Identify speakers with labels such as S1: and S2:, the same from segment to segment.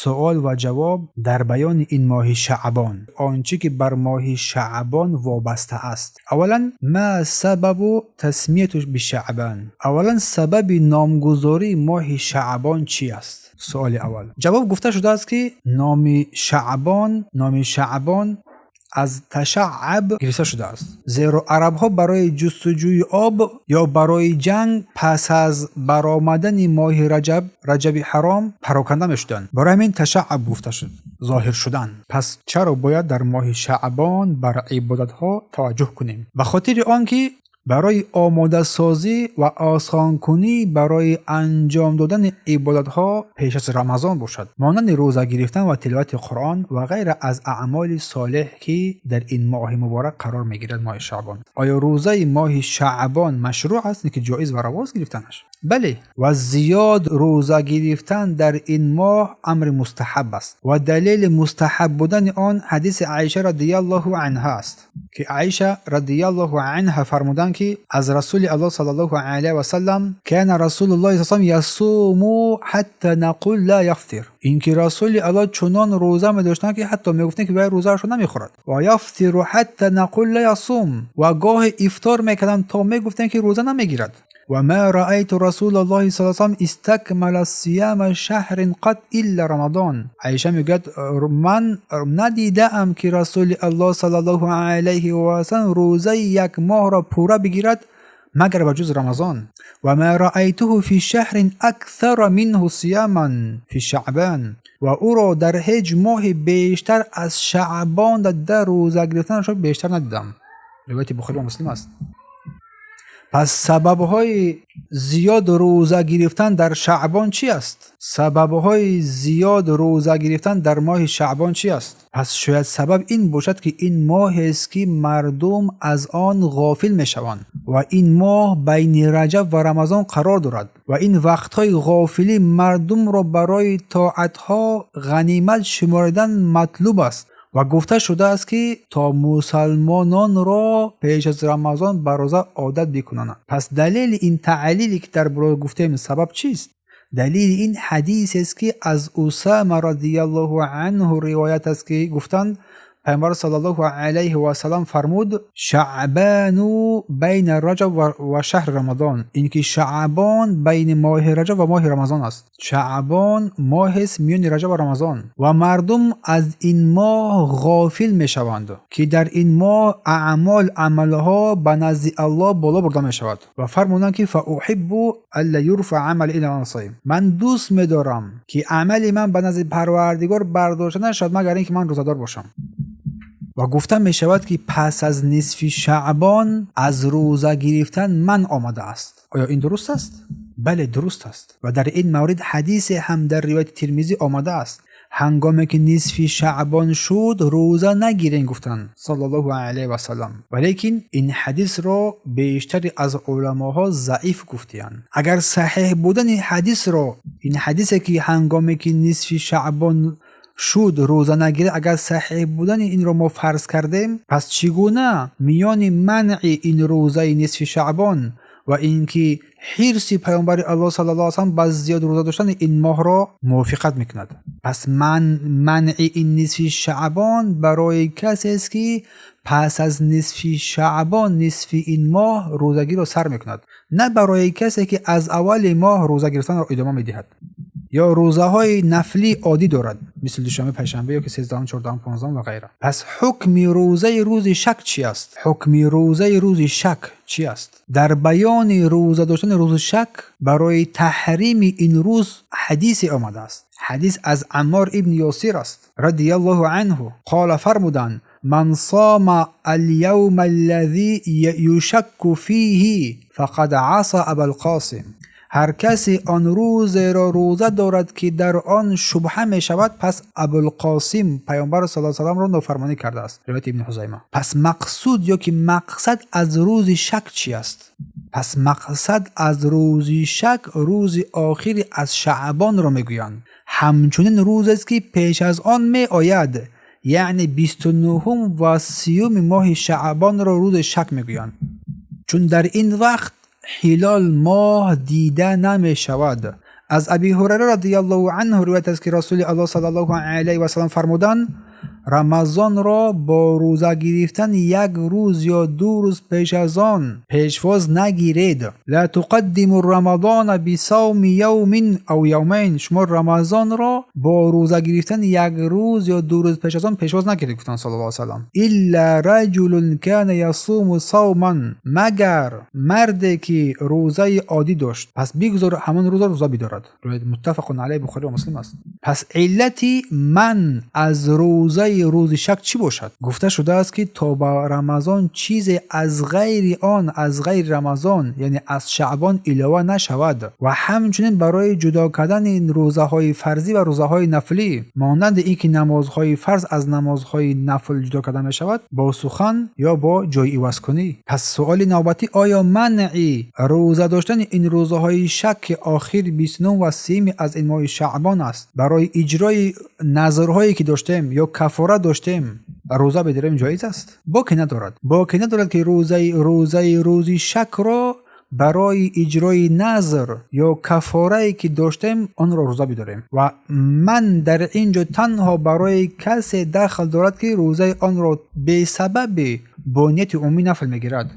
S1: Суол ва ҷавоб дар баёни ин моҳи Шаъбон, он чӣ ки бар моҳи Шаъбон вобаста аст. Аввалан, ма сабабу тасмияту бишаъбан? Аввалан, сабаби номгузории моҳи Шаъбон чӣ аст? Суоли аввал. Ҷавоб гуфта шудааст, ки номи Шаъбон аз ташаъаб гирифта шудааст, зеро арабҳо барои ҷустуҷӯи об ё барои ҷанг пас аз баромадани моҳи Раҷаб, Раҷаби ҳаром, пароканда мешуданд. Барои ҳамин ташаъаб гуфта шуд, зоҳир шудан. Пас чаро бояд дар моҳи Шаъбон бар ибодатҳо таваҷҷӯҳ кунем? Ба хотири он ки барои омодасозӣ ва осонкунӣ барои анҷом додани ибодатҳо пеш аз Рамазон бошад, монанди рӯза гирифтан ва тиловати Қуръон ва ғайра аз аъмоли солеҳ, ки дар ин моҳи муборак қарор мегирад, моҳи Шаъбон. Оё рӯзаи моҳи Шаъбон машрӯъ аст, ки ҷоиз ва равост гирифтанаш? Бале, ва зиёд рӯза гирифтан дар ин моҳ амри мустаҳаб аст ва далели мустаҳаб будани он ҳадиси Аиша радиаллоҳу анҳа аст, ки Аиша радиаллоҳу анҳа фармуданд, ки аз Расули Аллоҳ саллаллоҳу алайҳи васаллам: кана Расулуллоҳи саллаллоҳу ясуму ҳатта нақул ла яфтир. Ин ки Расули Аллоҳ чунон рӯза медоштанд, ки ҳатто мегуфтем, ки вай рӯзаашро намехӯрад. Ва яфтиру ҳатта нақул ла ясум. Ва гоҳе ифтор мекарданд, то мегуфтем, ки рӯза намегирад. Ва ма раайту Расулаллоҳи саллаллоҳу алайҳи васаллам истакмала сияма шаҳрин қат илла Рамадон. Аиша мегӯяд: ман надидаам, ки Расули Аллоҳ саллаллоҳу алайҳи васаллам рӯзаи як моҳро пурра бигирад, магар ба ҷуз Рамазон. Ва ма раайтуҳу фи шаҳрин акthара минҳу сияман фи шаъбан. Ва ӯро дар ҳеҷ моҳе бештар аз Шаъбон дар рӯза гирифтанашро бештар надидам. Ривояти Бухорӣ ва Муслим аст. Пас сабабҳои зиёд рӯза гирифтан дар Шаъбон чӣ аст? Сабабҳои зиёд рӯза гирифтан дар моҳи Шаъбон чӣ аст? Пас шояд сабаб ин бошад, ки ин моҳест, ки мардум аз он ғофил мешаванд ва ин моҳ байни Раҷаб ва Рамазон қарор дорад ва ин вақтҳои ғофилӣ мардумро барои тоатҳо ғанимат шуморидан матлуб аст. Ва гуфта шудааст, ки то мусалмононро пеш аз Рамазон ба рӯза одат бикунанд. Пас далели ин таълиле, ки дар боло гуфтем, сабаб чист? Далели ин ҳадисест, ки аз Усама радиаллоҳу анҳу ривоят аст, ки гуфтанд: Пайғамбар саллаллоҳу алайҳи васаллам фармуд: шаъбану байна раҷаб ва шаҳри Рамадон. Ин ки Шаъбон байни моҳи Раҷаб ва моҳи Рамазон аст. Шаъбон моҳест миёни Раҷаб ва Рамазон ва мардум аз ин моҳ ғофил мешаванд, ки дар ин моҳ аъмол, амалҳо ба назди Аллоҳ боло бурда мешавад. Ва фармуданд, ки фауҳиббу алла юрфа амали илла ана соим. Ман дӯст медорам, ки амали ман ба назди Парвардигор бардошта нашавад, магар ин ки ман рӯзадор бошам. Ва гуфта мешавад, ки пас аз нисфи Шаъбон аз рӯза гирифтан манъ омадааст. Оё ин дуруст аст? Бале, дуруст аст. Ва дар ин маврид ҳадисе ҳам дар ривояти Тирмизӣ омадааст: ҳангоме ки нисфи Шаъбон шуд, рӯза нагирен, гуфтанд саллаллоҳу алайҳи васаллам. Валекин ин ҳадисро бештари аз уламоҳо заиф гуфтиянд. Агар саҳеҳ будани ҳадисро, ин ҳадисе, ки ҳангоме ки нисфи Шаъбон шуд, рӯза нагиред, агар саҳеҳ будани инро мо фарз кардем, пас чӣ гуна миёни манъи ин рӯзаи нисфи Шаъбон ва ин ки ҳирси Паёмбари Аллоҳ саллаллоҳу алайҳи васаллам ба зиёд рӯза доштани ин моҳро мувофиқат мекунад? Пас манъи ин нисфи Шаъбон барои касест, ки пас аз нисфи Шаъбон, нисфи ин моҳ, рӯзагиро сар мекунад, на барои касе, ки аз аввали моҳ рӯза гирифтанро идома медиҳад ё рӯзаҳои нафлӣ оддӣ дорад, мисли душанбе, панҷшанбе ё ки 13-ум, 14-ум, 15-ум ва ғайра. Пас ҳукми рӯзаи рӯзи шак чӣ аст? Ҳукми рӯзаи рӯзи шак чӣ аст? Дар баёни рӯза доштани рӯзи шак барои таҳрими ин рӯз ҳадисе омадааст. Ҳадис аз Аммор ибни Ёсир аст радиаллоҳу анҳу, қола, фармуданд: ман сома аляавма аллазӣ юшакку фиҳи фақад аса Абалқосим. Ҳар касе он рӯзеро рӯза дорад, ки дар он шубҳа мешавад, пас Абулқосим Паёмбар саллаллоҳу салламро нофармонӣ кардааст. Ривояти Ибни Ҳузайма. Пас мақсуд ё ки мақсад аз рӯзи шак чӣ аст? Пас мақсад аз рӯзи шак рӯзи охири аз Шаъбонро мегӯянд, ҳамчунин рӯзест, ки пеш аз он меояд, яъне 29-ум ва 30-уми моҳи Шаъбонро рӯзи шак мегӯянд, чун дар ин вақт ҳилол моҳ дида намешавад. Аз Аби Ҳурайра радиаллоҳу анҳу ривоят аст, ки Расули Аллоҳ саллаллоҳу алайҳи васаллам фармуданд: Рамазонро бо рӯза гирифтан як рӯз ё ду рӯз пеш аз он пешвоз нагиред. Ла туқаддиму рамазона бисавми явмин ав явмайн. Шумо Рамазонро бо рӯза гирифтан як рӯз ё ду рӯз пеш аз он пешвоз нагиред, гуфтанд саллаллоҳу алайҳи васаллам. Илла раҷулун кана ясуму савман, магар марде ки рӯзаи оддӣ дошт, пас бигузор ҳамон рӯзро рӯза бидорад. Ривоят муттафақун алайҳ, Бухорӣ ва Муслим аст. Пас иллати ман аз рӯзаи рӯзи шак чӣ бошад? Гуфта шудааст, ки то ба Рамазон чизе аз ғайри он, аз ғайри Рамазон, яъне аз Шаъбон илова нашавад ва ҳамчунин барои ҷудо кардани рӯзаҳои фарзӣ ва рӯзаҳои нафлӣ, монанди ин ки намозҳои фарз аз намозҳои нафл ҷудо карда мешавад бо сухан ё бо ҷойивазкунӣ. Пас суоли навбатӣ: оё манъи рӯза доштани ин рӯзаҳои шак, ки охир 29 ва 30 аз ин моҳи Шаъбон аст, барои иҷрои назрҳое ки доштем ё кафора доштем рӯза бидорем, ҷоиз аст? Боке надорад, боке надорад, ки рӯзаи рӯзи шакро барои иҷрои назр ё кафорае ки доштем онро рӯза бидорем. Ва ман дар ин ҷо танҳо барои касе дахл дорад, ки рӯзаи онро бесабаби бо нияти умумӣ нафл мегирад,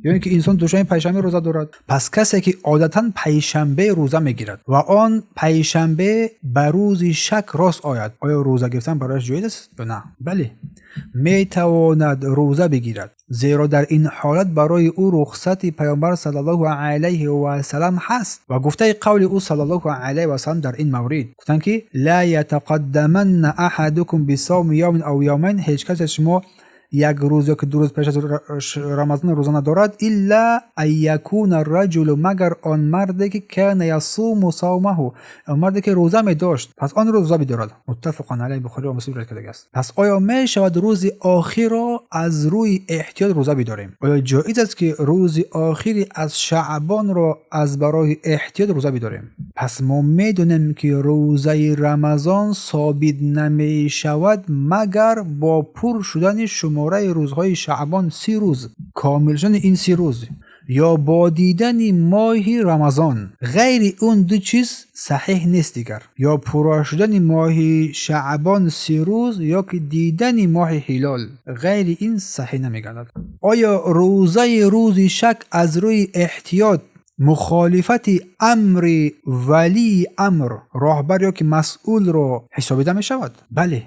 S1: ё ин ки инсон душанбе, панҷшанбе рӯза дорад. Пас касе ки одатан панҷшанбе рӯза мегирад ва он панҷшанбе ба рӯзи шак рост ояд, оё рӯза гирифтан барояш ҷоиз аст ё на? Бале, метавонад рӯза бигирад, зеро дар ин ҳолат барои ӯ рухсати Паёмбар саллаллоҳу алайҳи васаллам ҳаст ва гуфтаи қавли ӯ саллаллоҳу алайҳи васаллам дар ин маврид гуфтанд, ки ла ятақаддаманна аҳадукум бисавми явмин ав явмайн, ҳеҷ кас аз шумо як рӯз ё ки ду рӯз пеш аз Рамазон рӯза надорад, илла ан якуна раҷулу, магар он марде ки кана ясуму савмаҳу, он марде ки рӯза медошт, пас он рӯз рӯза бидорад. Муттафақун алайҳ, Бухорӣ ва Муслим ривоят кардагааст. Пас оё мешавад рӯзи охирро аз рӯи эҳтиёт рӯза бидорем? Оё ҷоиз аст, ки рӯзи охири аз Шаъбонро аз барои эҳтиёт рӯза бидорем? Пас мо медонем, ки рӯзаи Рамазон собит намешавад, магар бо пур шудани шумораи рӯзҳои Шаъбон, 30 рӯз, комил шудани ин 30 рӯз ё бо дидани моҳи Рамазон. Ғайри он ду чиз саҳеҳ нест дигар. Ё пурра шудани моҳи Шаъбон 30 рӯз, ё ки дидани моҳи ҳилол, ғайри ин саҳеҳ намегардад. Оё рӯзаи рӯзи шак аз рӯи эҳтиёт мухолифати амри валии амр, роҳбар ё ки масъулро ҳисобида мешавад? Бале.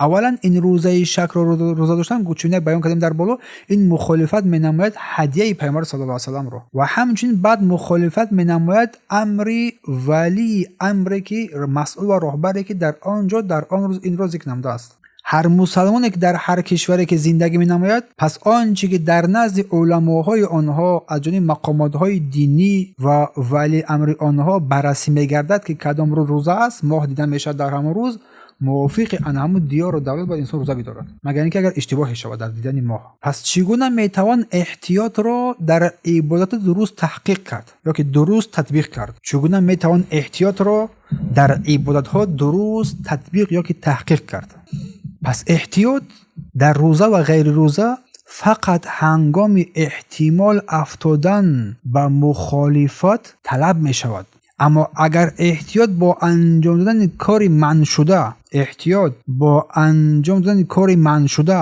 S1: Аввалан, ин рӯзаи шакро рӯза доштан, чун як баён кардем дар боло, ин мухолифат менамояд ҳадияи Пайғамбар саллаллоҳу алайҳи васалламро ва ҳамчунин баъд мухолифат менамояд амри валии амре, ки масъул ва роҳбаре, ки дар он ҷо дар он рӯз инро зикр намудааст. Ҳар мусалмоне ки дар ҳар кишваре ки зиндагӣ менамояд, пас он чи ки дар назди уламоҳои онҳо аз ҷониби мақомотҳои динӣ ва вали амри онҳо баррасӣ мегардад, ки кадом рӯз рӯза аст, моҳ дида мешавад, дар ҳамон рӯз мувофиқи ана ҳамун диёру давлат бояд инсон рӯза бидорад, магар ин ки агар иштибоҳе шавад дар дидани моҳ. Пас чӣ гуна метавон эҳтиётро дар ибодати дуруст таҳқиқ кард ё ки дуруст татбиқ кард? Чӣ гуна метавон эҳтиётро дар ибодатҳо дуруст татбиқ ё ки таҳқиқ кард? Пас эҳтиёт дар рӯза ва ғайри рӯза фақат ҳангоми эҳтимол афтодан ба мухолифат талаб мешавад. Аммо агар эҳтиёт бо анҷом додани кори манъшуда, эҳтиёт бо анҷом додани кори манъшуда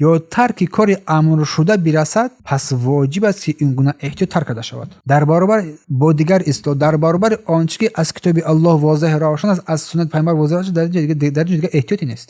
S1: ё тарки кори амршуда бирасад, пас воҷиб аст, ки ин гуна эҳтиёт тарк карда шавад. Дар баробар бо дигар истилоҳ, дар баробари он чизе ки аз китоби Аллоҳ возеҳ равшан аст, аз суннати Пайғамбар возеҳ аст, дар ин ҷо дигар эҳтиёте нест.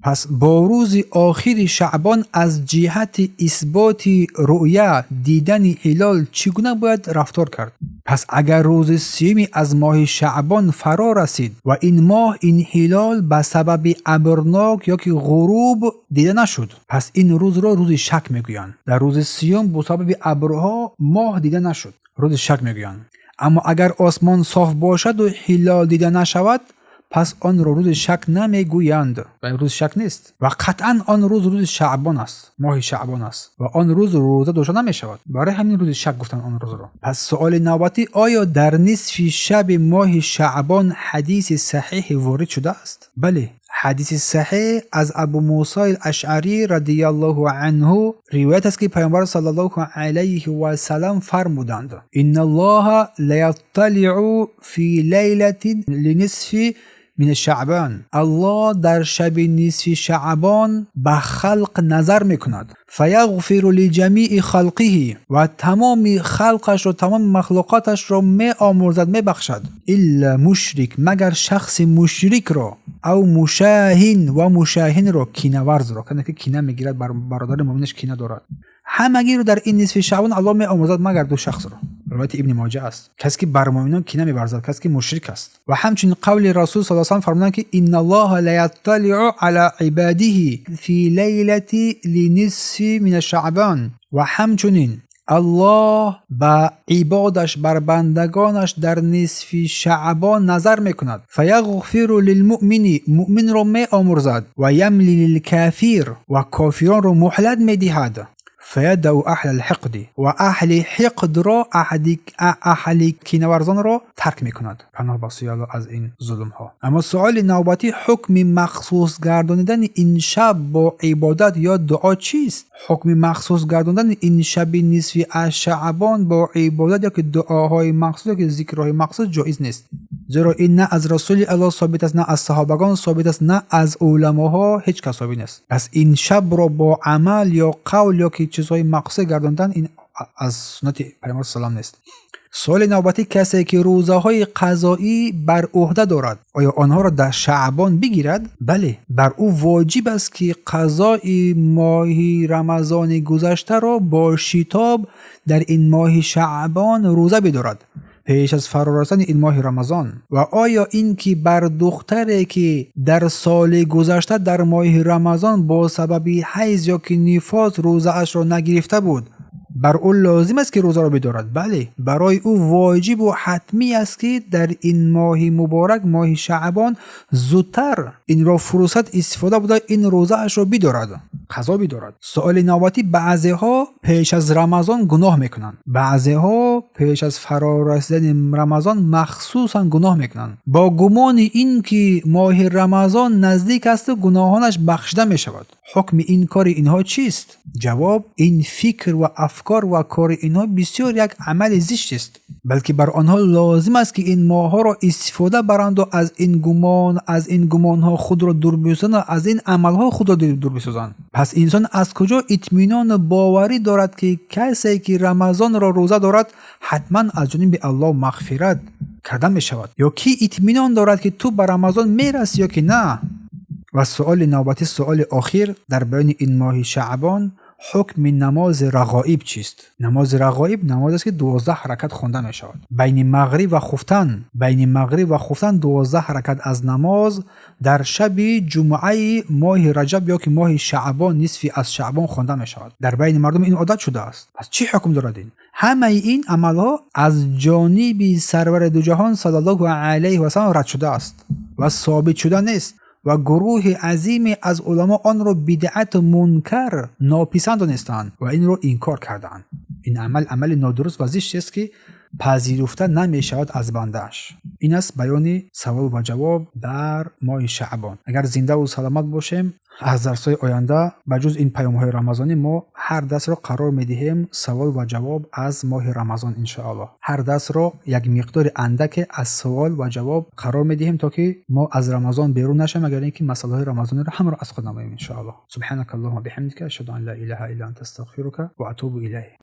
S1: Пас бо рӯзи охири Шаъбон аз ҷиҳати исботи рӯя, дидани ҳилол, чӣ гуна бояд рафтор кард? Пас агар рӯзи сиюми аз моҳи Шаъбон фаро расид ва ин моҳ, ин ҳилол ба сабаби абрнок ё ки ғуруб дида нашуд, пас ин рӯзро рӯзи шак мегӯянд. Дар рӯзи сиюм бо сабаби абрҳо моҳ дида нашуд, рӯзи шак мегӯянд. Аммо агар осмон соф бошаду ҳилол дида нашавад, пас онро рӯзи шак намегӯянд ва рӯзи шак нест ва қатъан он рӯз рӯзи Шаъбон аст, моҳи Шаъбон аст ва он рӯз рӯза дошта намешавад. Барои ҳамин рӯзи шак гуфтанд он рӯзро. Пас суоли навбатӣ: оё дар нисфи шаби моҳи Шаъбон ҳадиси саҳиҳе ворид шудааст? Бале, Ҳадиси саҳеҳ аз Абу Мусо Ашъарӣ радиаллоҳу анҳу ривоят аст, ки Паёмбар саллаллоҳу алайҳи васаллам фармуданд: «Инналлоҳа лаятталиъу фи лайлати линисфи мин шаъбан». Аллоҳ дар шаби нисфи Шаъбон ба халқ назар мекунад. Фаяғфиру лиҷамии халқиҳи, ва тамоми халқашро, тамоми махлуқоташро меомӯрзад, мебахшад. Илла мушрик, магар шахси мушрикро, ав мушоҳин ва мушоҳинро, кинаварзро, кане ки кина мегирад, бар бародари муъминаш кина дорад. Ҳамагиро дар ин нисфи Шаъбон Аллоҳ меомӯрзад, магар ду шахсро. Ривояти Ибни Моҷа аст. Касе ки бар муъминон кина меварзад, касе ки мушрик аст. Ва ҳамчунин қавли Расул саллаллоҳу алайҳи васаллам фармуданд, ки инналлоҳа лаятталиъу ала ибадиҳи фи лайлати линисфи мин шаъбан. Ва ҳамчунин Аллоҳ ба ибодаш, бар бандагонаш дар нисфи Шаъбон назар мекунад. Фаяғфиру лилмуъмини, муъминро меомӯрзад, ва ямли лилкофир, ва кофиронро муҳлат медиҳад. Фаядау аҳла лҳиқди, ва аҳли ҳиқдро, аҳли кинаварзонро тарк мекунад. Паноҳ ба сӯи Аллоҳ аз ин зулмҳо. Аммо суоли навбатӣ: ҳукми махсус гардонидани ин шаб бо ибодат ё дуо чист? Ҳукми махсус гардондани ин шаби нисфи аз Шаъбон бо ибодат ё ки дуоҳои махсус ё ки зикрҳои махсус ҷоиз нест, зеро ин на аз Расули Аллоҳ собит аст, на аз саҳобагон собит аст, на аз уламоҳо, ҳеҷ кас собит нест. Пас ин шабро бо амал ё қавл ё ки чизҳои махсусе гардондан, ин аз суннати Пайғамбар салам нест. Суоли навбатӣ: касе ки рӯзаҳои қазоӣ бар ӯҳда дорад, оё онҳоро дар Шаъбон бигирад? Бале, бар ӯ воҷиб аст, ки қазои моҳи Рамазони гузаштаро бо шитоб дар ин моҳи Шаъбон рӯза бидорад, пеш аз фарорасидани ин моҳи Рамазон. Ва оё ин ки бар духтаре, ки дар соли гузашта дар моҳи Рамазон бо сабаби ҳайз ё ки нифос рӯзаашро нагирифта буд, бар ӯ лозим аст, ки рӯзаро бидорад? Бале, барои ӯ воҷибу ҳатмӣ аст, ки дар ин моҳи муборак, моҳи Шаъбон, зудтар инро фурсат истифода буда, ин рӯзаашро бидорад, қазо бидорад. Суоли навбатӣ: баъзеҳо пеш аз Рамазон гуноҳ мекунанд, баъзеҳо пеш аз фарорасидани Рамазон махсусан гуноҳ мекунанд, бо гумони ин ки моҳи Рамазон наздик асту гуноҳонаш бахшида мешавад. Ҳукми ин кори инҳо чист? Ҷавоб: ин фикр ва афкор ва кори инҳо бисёр як амали зишт аст, балки бар онҳо лозим аст, ки ин моҳҳоро истифода баранду аз ин гумон, аз ин гумонҳо худро дур бисозанд, аз ин амалҳо худро дур бисозанд. Пас инсон аз куҷо итминону боварӣ дорад, ки касе ки Рамазонро рӯза дорад, ҳатман аз ҷониби Аллоҳ мағфират карда мешавад? Ё кӣ итминон дорад, ки ту ба Рамазон мерасӣ ё ки на? Ва суоли навбатӣ, суоли охир дар баёни ин моҳи Шаъбон: ҳукми намози рағоиб чист? Намози рағоиб намоз аст, ки 12 ҳаракат хонда мешавад байни мағриб ва хуфтан. Байни мағриб ва хуфтан 12 ҳаракат аз намоз дар шаби ҷумъаи моҳи Раҷаб ё ки моҳи Шаъбон, нисфи аз Шаъбон хонда мешавад. Дар байни мардум ин одат шудааст. Пас чӣ ҳукм дорад ин? Ҳамаи ин амалҳо аз ҷониби Сарвари дуҷаҳон саллаллоҳу алайҳи васаллам рад шудааст ва собит шуда нест, ва гурӯҳи азиме аз уламо онро бидъату мункар, нописанд донистаанд ва инро инкор кардаанд. Ин амал амали нодуруст ва зишт аст, ки пазируфта намешавад аз бандааш. Ин аст баёни савол ва ҷавоб дар моҳи Шаъбон. Агар зиндаву саломат бошем, аз дарсҳои оянда, ба ҷуз ин паёмҳои рамазонӣ, мо ҳар дарсро қарор медиҳем савол ва ҷавоб аз моҳи Рамазон, иншоаллоҳ. Ҳар дарсро як миқдори андаке аз савол ва ҷавоб қарор медиҳем, то ки мо аз Рамазон берун нашавем, агар ин ки масъалаҳои рамазониро ҳамаро аз худ намоем, иншоаллоҳ. Субҳанака аллоҳума биҳамдика, ашҳаду ан ла илаҳа илла анта, астағфирука ва атубу илайк.